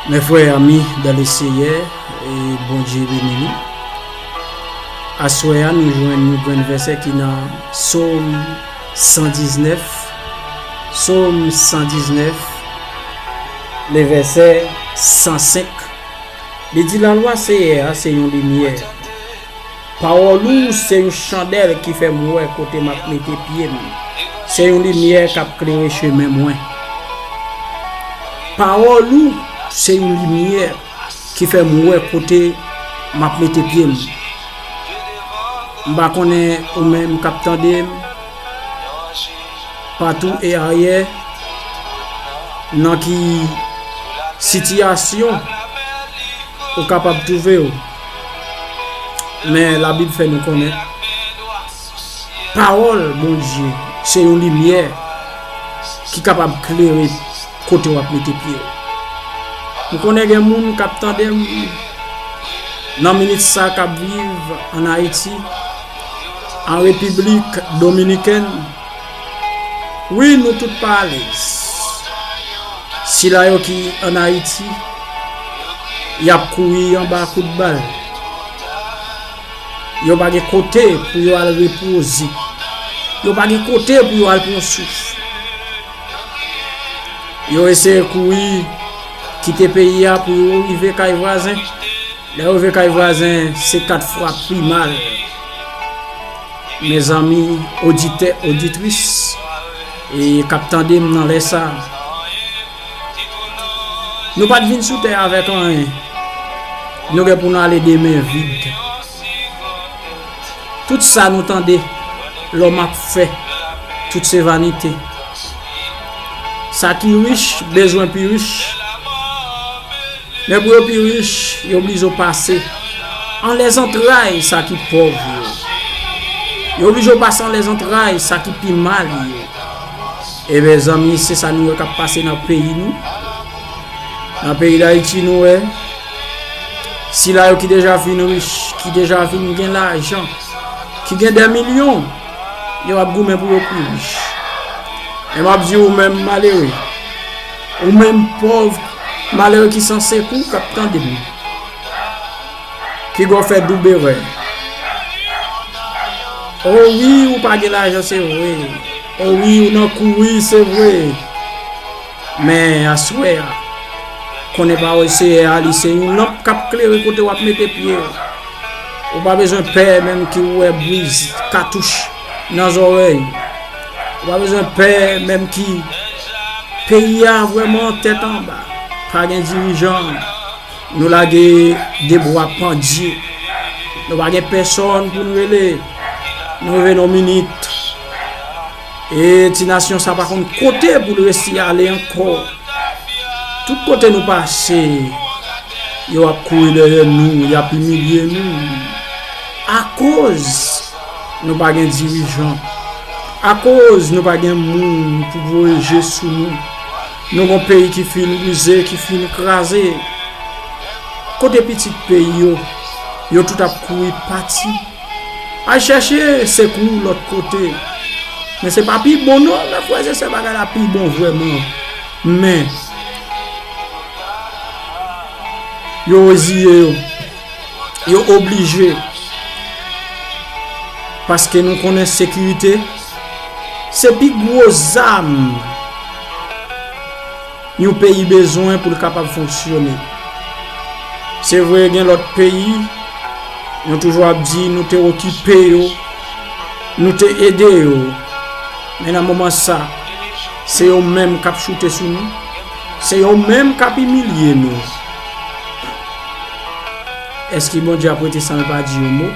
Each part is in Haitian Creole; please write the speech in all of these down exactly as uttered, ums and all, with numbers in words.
Mes frères et amis dans le Seigneur, e Bondye beni nou. Aswè a, nou jwenn yon grenn vèsè ki nan Sòm san diznèf. Sòm san diznèf, le vèsè san senk. Li di, lalwa Seyè a se yon limyè. Pawòl ou se yon chandèl ki fè m wè kote m ap mete pye m. Se yon limyè k ap klere chemen mwen. Pawòl ou se yon limyè ki fè m wè kote m ap mete pye m. M pa konnen ou menm k ap tande m, patou e ayè, nan ki sitiyasyon ou kapab twouve w. Men Labib fè nou konnen pawòl Bondye se yon limyè ki kapab klere kote w ap mete pye w. M konnen gen moun k ap tande m nan minit sa k ap viv ann Ayiti, an Repiblik Dominikèn. Wi, nou tout pa alèz. Sila yo ki ann Ayiti, y ap kouri anba kout bal. Yo pa gen kote pou yo al repoze. Yo pa gen kote pou yo al pran souf. Yo eseye kouri kite peyi a pou yo rive kay vwazen. Lè yo rive kay vwazen, se kat fwa pi mal. Mezanmi, oditè, oditris, e k ap tande m nan lè sa a, nou pa t vin sou tè avèk anyen. Nou gen pou n ale de men vid. Tout sa nou tande lòm ap fè, tout se vanite. Sa ki rich bezwen pi rich. Men pou yo pi rich, yo oblije pase anlè zantray sa ki pòv yo. Yo oblije pase anlè zantray sa ki pi mal yo. Ebyen, zanmi, se sa nou wè k ap pase nan peyi nou. Nan peyi Dayiti, nou wè, sila yo ki deja vin rich, ki deja vin gen lajan, ki gen dè milyon, yo ap goumen pou yo pi rich. Men m ap di ou menm malere, ou menm pòv, malere ki san sekou k ap tande m, piga w fè doub erè. O wi, ou pa gen lajan, se vre. O wi, ou nan kouri, se vre. Men aswè a, konnen pawòl Seyè a, li se yon lanp k ap klere kote w ap mete pye w. Ou pa bezwen pè menm ki wè briz katouch nan zòrèy. Ou pa bezwen pè menm ki peyi a vrèman tèt anba. Pa gen dirijan. Nou lage de bra pandye. Nou pa gen pèsòn pou n rele. Nou rive nan minit. E ti nasyon sa pa konn kote pou l resi ale ankò. Tout kote nou pase, yo ap kouri dèyè nou, y ap imilye nou. Akoz nou pa gen dirijan. Akoz nou pa gen moun pou voye je sou nou. Nou gon peyi ki fin brize, ki fin kraze. Kote pitit peyi yo? Yo tout ap kouri pati. Al chèche sekou lòt kote. Men se pa pi bon non, men frè e sè, bagay la pi bon vrèman. Men yo reziye yo. Yo oblije. Paske nou konnen sekirite se pi gwo zam yon peyi bezwen pou l kapab fonksyone. Se vre, gen lòt peyi, nou toujou ap di nou te okipe yo, nou te ede yo. Men nan moman sa, se yo menm k ap choute sou nou, se yo menm k ap imilye nou. Èske Bondye ap rete san l pa di yon mo?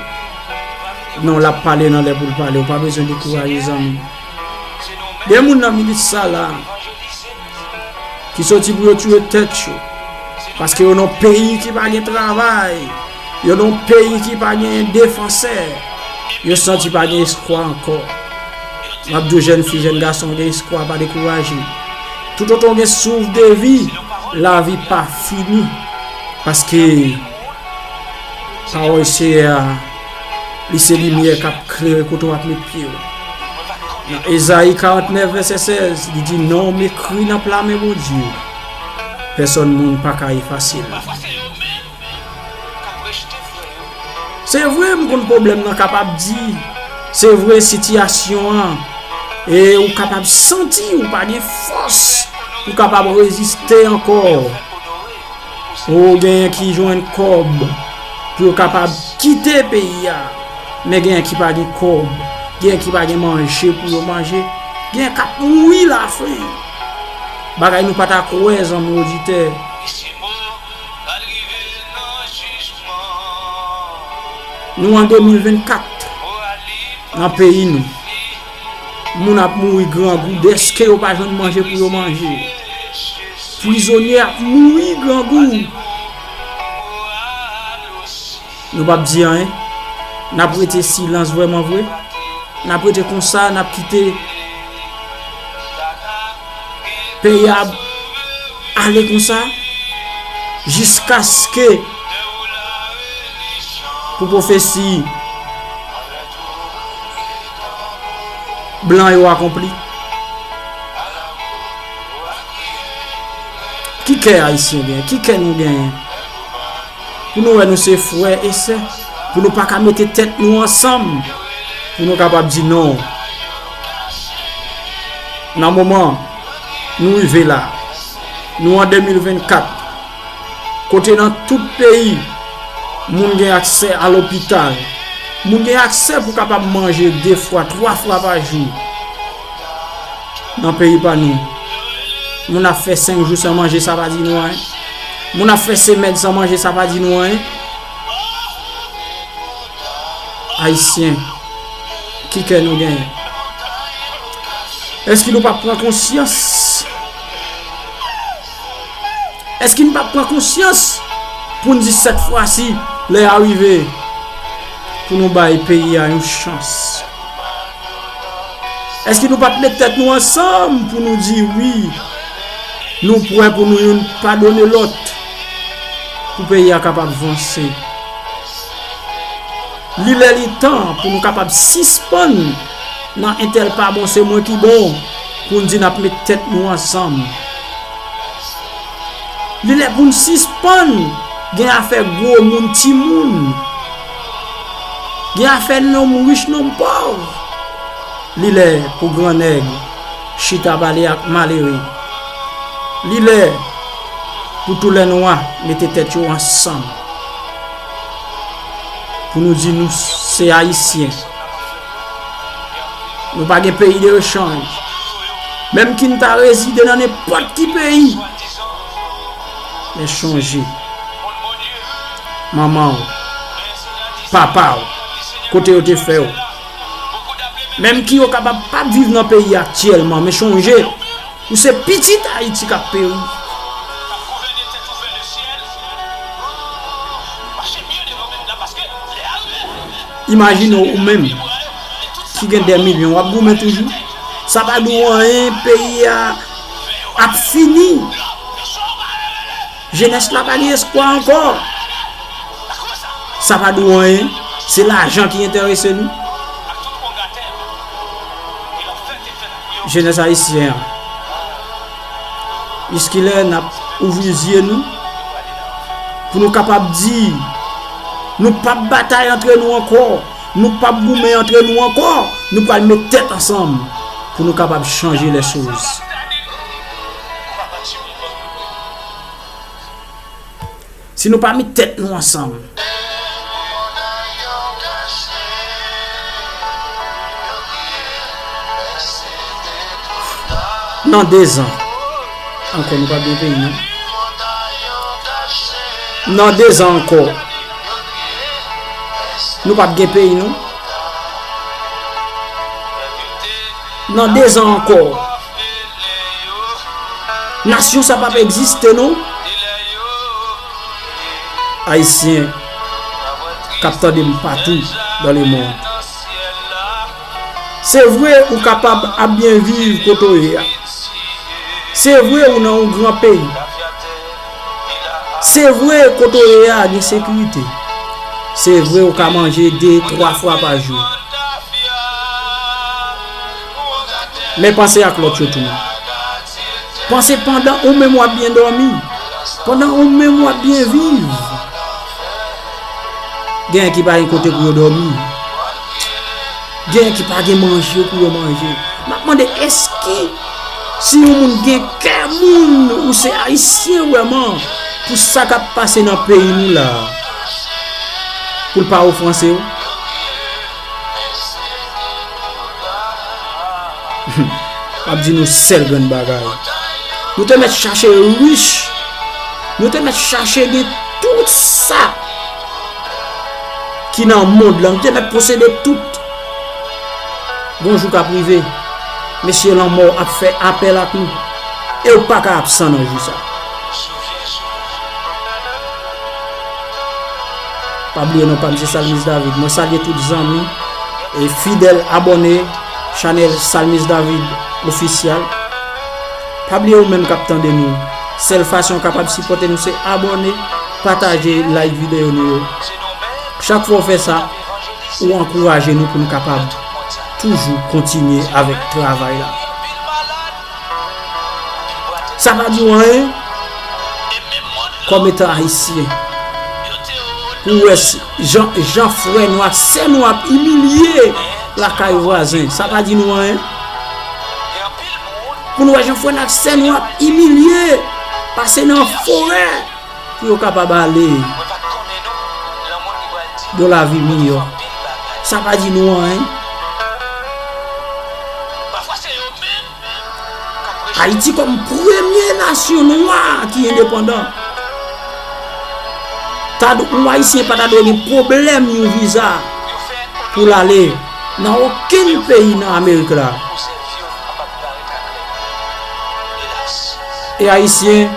Non, l ap pale nan lè pou l pale. Ou pa bezwen dekouraje, zanmi. Gen moun nan minit sa la ki soti pou yo tiye tèt yo, paske yo nan peyi ki pa gen travay, yo nan peyi ki pa gen defansè, yo santi pa gen espwa ankò. M ap di w, jèn fi, jèn gason, gen espwa, pa dekouraje. Toutotan w gen souf de vi, lavi pa fini. Paske pawòl Seyè a, li se limyè k ap klere kote w ap met pye w. Nan Ezayi karantnèf, vèsè sèz, li di, non m ekri nan pla men Bondye. Pèsòn moun pa ka efase l. Se vre, m konn pwoblèm nan kapab di. Se vre, sitiyasyon an, e ou kapab santi ou pa gen fòs pou kapab reziste ankò. Ou genyen ki jwenn kòb pou yo kapab kite peyi a. Men genyen ki pa gen kòb, genyen ki pa gen manje pou yo manje, genyen k ap mouri lafen. Bagay nou pa ta kwè, zanmi oditè. Nou an de mil vennkat, nan peyi nou, moun ap mouri grangou dèske yo pa jwenn manje pou yo manje. Prizonye ap mouri grangou. Nou p ap di anyen. N ap rete silans vrèman vre. N ap rete konsa, n ap kite peyi a ale konsa jiskaske pou pwofesi blan yo akonpli. Ki kè Ayisyen genyen? Ki kè nou genyen? Pou nou wè nou se frè e sè, pou nou pa ka mete tèt nou ansanm, pou nou kapab di non. Nan moman nou rive la, nou an de mil vennkat, kote nan tout peyi, moun gen aksè a lopital, moun gen aksè pou kapab manje de fwa, twa fwa pa jou. Nan peyi pa nou, moun ap fè senk jou san manje, sa pa di nou anyen. Moun ap fè semèn san manje, sa pa di nou anyen. Ayisyen, ki kè nou genyen? Èske nou p ap pran konsyans? Èske nou p ap pran konsyans pou n di sèt fwa si, lè a rive, pou nou bay peyi a yon chans? Èske nou p ap met tèt nou ansanm pou nou di wi, nou prè pou nou youn padone lòt, pou peyi a kapab vanse? Li lè li tan pou nou kapab sispann nan entèl pa bon, se mwen ki bon, pou n di n ap met tèt nou ansanm. Li lè pou n sispann gen afè gwo moun, timoun. Gen afè nonm rich, nonm pòv. Li lè pou gran nèg chita pale ak malere. Li lè pou tou lè nwa mete tèt yo ansanm. Pou nou di nou se Ayisyen. Nou pa gen peyi de rechanj. Menm ki n ta rezide nan nenpòt ki peyi. Men chonje, manman w, papa w, kote yo te fè w. Menm ki yo kapab pa viv nan peyi a aktyèlman, men chonje, ou se pitit Ayiti k ap peri. Imajine w, ou menm ki gen dè milyon, w ap goumen toujou. Sa pa di w anyen, peyi a ap fini. Jenès la pa gen espwa ankò. Sa pa di w anyen, se lajan ki enterese nou. Jenès ayisyen an, jiskilè n ap ouvri zye nou pou nou kapab di, nou p ap batay antre nou ankò, nou p ap goumen antre nou ankò, nou pral met tèt ansanm pou nou kapab chanje lèchoz. Si nou pa met tèt nou ansanm, nan dezan ankò, nou p ap gen peyi, non. Nan dezan ankò, nou p ap gen peyi, non. Nan dezan ankò, nasyon sa p ap egziste, non. Ayisyen k ap tande m patou dans le monde. Se vre, ou kapab ap byen viv kote w ye a. Se vre, ou nan yon gran peyi. Se vre, kote w ye a gen sekirite. Se vre, ou ka manje de, twa fwa pa jou. Men panse ak lòt yo tou. Panse pandan ou menm w ap byen dòmi. Pandan ou menm w ap byen viv, genyen ki pa gen kote pou yo dòmi. Genyen ki pa gen manje pou yo manje. M ap mande, èske si yon moun gen kè moun, ou se ayisyen vrèman, pou sa k ap pase nan peyi nou la, pou l pa ofanse w? M ap di nou sèl grenn bagay. Nou te mèt chache rich. Nou te mèt chache gen tout sa ki nan mond lan. Nou te mèt posede tout. Gon jou k ap rive, mesye lanmò ap fè apèl ak nou. E w pa ka absan nan jou sa. Pa bliye non pa m, se Salmis David. Mwen salye tout zanmi e fidèl abòne chanèl Salmis David Official. Pa bliye ou menm k ap tande nou, sèl fason w kapab sipòte nou se abòne, pataje, like videyo nou yo. Chak fwa w fè sa, ou ankouraje nou pou n kapab toujou kontinye avèk travay la. Sa pa di w anyen kòm etan ayisyen. Pou w wè s- jan, jan frè nou ak sè nou ap imilye lakay vwazen. Sa pa di nou anyen. Pou n wè jan frè nou ak sè nou ap imilye, pase nan forè pou yo kapab ale yon lavi miyò. Sa pa di nou anyen. Ayiti kòm premye nasyon nwa ki endepandan. Ta dwe, yon Ayisyen pa ta dwe gen pwoblèm yon viza pou l ale nan okenn peyi nan Amerik la. E Ayisyen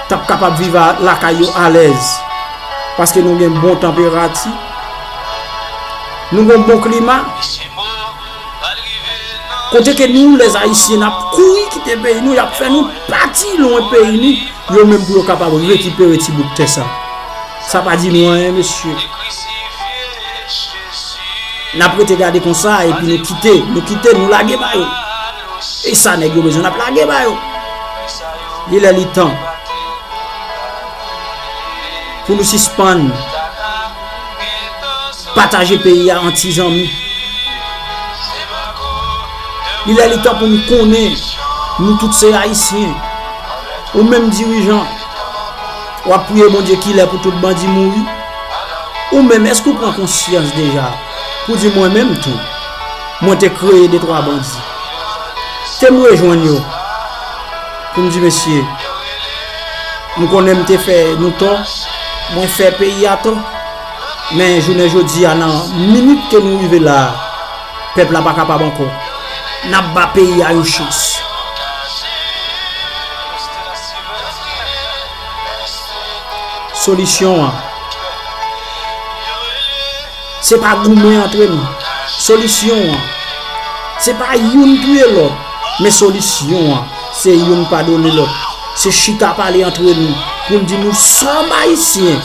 t ap kapab viv a- lakay yo alèz, paske nou gen bon tanperati, nou gen bon klima. Kote ke nou, lèzayisyen, n ap kouri kite peyi nou, y ap fè nou pati lwen peyi nou, yo menm pou yo kapab rekipere ti bout tè sa. Sa pa di nou anyen, mesye. N ap rete gade konsa, epi nou kite, nou kite, nou lage ba yo. E sa nèg yo bezwen, n ap lage ba yo. Li lè li tan pou nou sispann pataje peyi a an ti zanmi. Li lè li tan pou nou konnen nou tout se Ayisyen. Ou menm dirijan, w ap priye Bondye kilè pou tout bandi mouri? Ou menm, èske w pran konsyans deja pou di mwen menm tou, mwen te kreye de twa bandi? Te m rejwenn yo pou m di, mesye, m konnen m te fè nou tò, mwen fè peyi a tò, men jounen jodi a, nan minit ke nou rive la a, pèp la pa kapab ankò. N ap ba peyi a yon chans. Solisyon an, se pa goumen antre nou. Solisyon an, se pa youn touye lòt, men solisyon an, se youn padone lòt. Se chita pale antre nou, pou n di nou sòm ayisyen,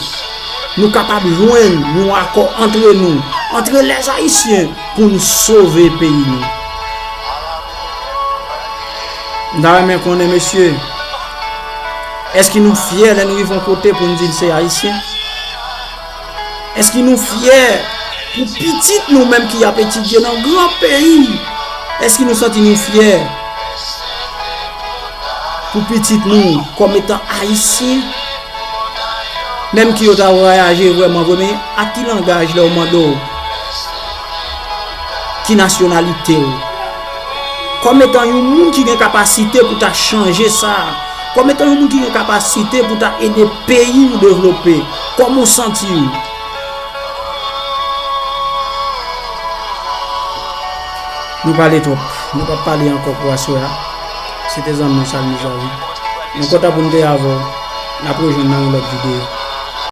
nou kapab jwenn yon akò antre nou, antre lèzayisyen, pou n sove peyi nou. M ta renmen konnen, mesye, èske nou fyè lè nou rive yon kote pou n di n se ayisyen? Èske nou fyè pou pitit nou menm ki ap etidye nan gran peyi? Èske nou santi nou fyè pou pitit nou kòm etan ayisyen? Menm ke yo ta vwayaje vrèman vre, men ak ki langaj lè yo mande w ki nasyonalite w? Kòm etan yon moun ki gen kapasite pou ta chanje sa, kòm etan yon moun ki gen kapasite pou ta ede peyi w devlope, kòman w santi w? Nou pale twòp, nou p ap pale ankò pou aswè a. Se te zanmi w Salmis David. Nou kontan pou n te avè w. N ap rejwenn nan yon lòt videyo.